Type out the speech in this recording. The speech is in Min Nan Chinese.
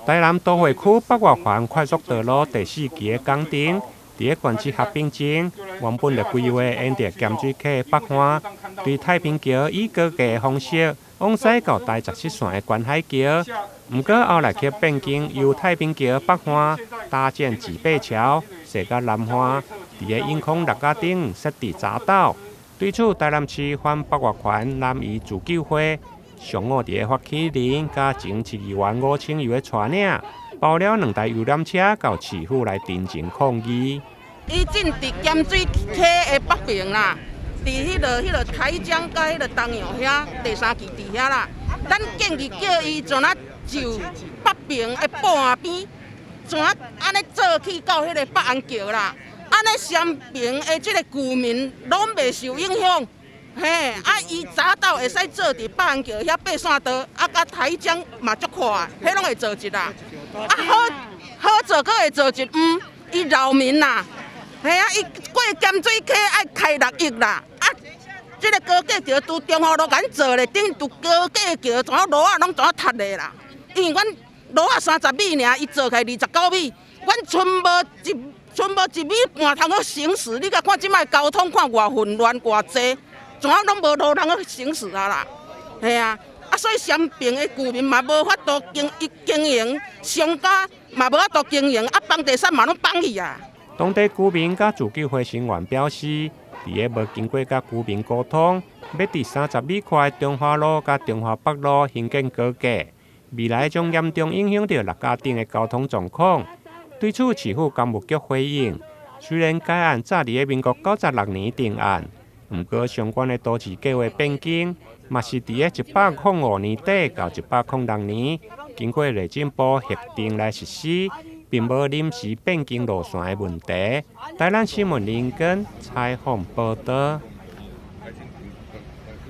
台南都會區北外環快速道路第四期的工程，佇咧縣市合併前，原本就規劃沿著鹹水溪北岸，對太平橋以高架的方式往西到台17線的觀海橋。毋過後來卻變更由太平橋北岸搭建脊背橋，踅到南岸，佇咧永康六甲頂設置匝道。對此，台南市反北外環南移自救會上午佇咧發起人佮前市議員吳清友的帶領，包了兩台遊覽車到市府來陳情抗議。伊進佇鹹水溪的北邊啦，佇彼個台江佮彼個東洋遐第三期佇遐啦。咱建議叫伊怎啊就北邊的埔岸邊，怎啊按呢做去到彼個北安橋啦。按呢雙爿的這個居民攏袂受影響。嘿，啊，伊匝道會使做佇北安橋遐爬山道，啊，佮台江嘛足闊，彼攏會做一啦。啊，好好做，閣會做一，伊擾民啦。嘿啊，伊過鹹水溪愛開6億啦，啊，這個高架橋拄中華路共做咧，等於拄高架橋，怎啊路仔攏怎啊塌咧啦？因為阮路仔30米爾，伊做起來29米，阮賰無一賰無1米半通好行駛。你共看這擺交通看偌混亂偌濟，怎啊攏無路通好行駛啊啦？嘿啊，啊所以雙爿的居民嘛無法度經營，商家嘛無法度經營，啊房地產嘛攏崩去啊。當地居民佮自救會成員表示，佇咧無經過佮居民溝通，欲佇30米寬的中華路佮中華北路興建高架，未來將嚴重影響著六甲頂的交通狀況。對此，市府工務局回應，雖然該案早佇咧民國96年定案，毋過相關的都市計劃變更，嘛是佇咧105年底到106年，經過內政部核定來實施，並無臨時變更路線的問題。台南新聞林根採訪報導。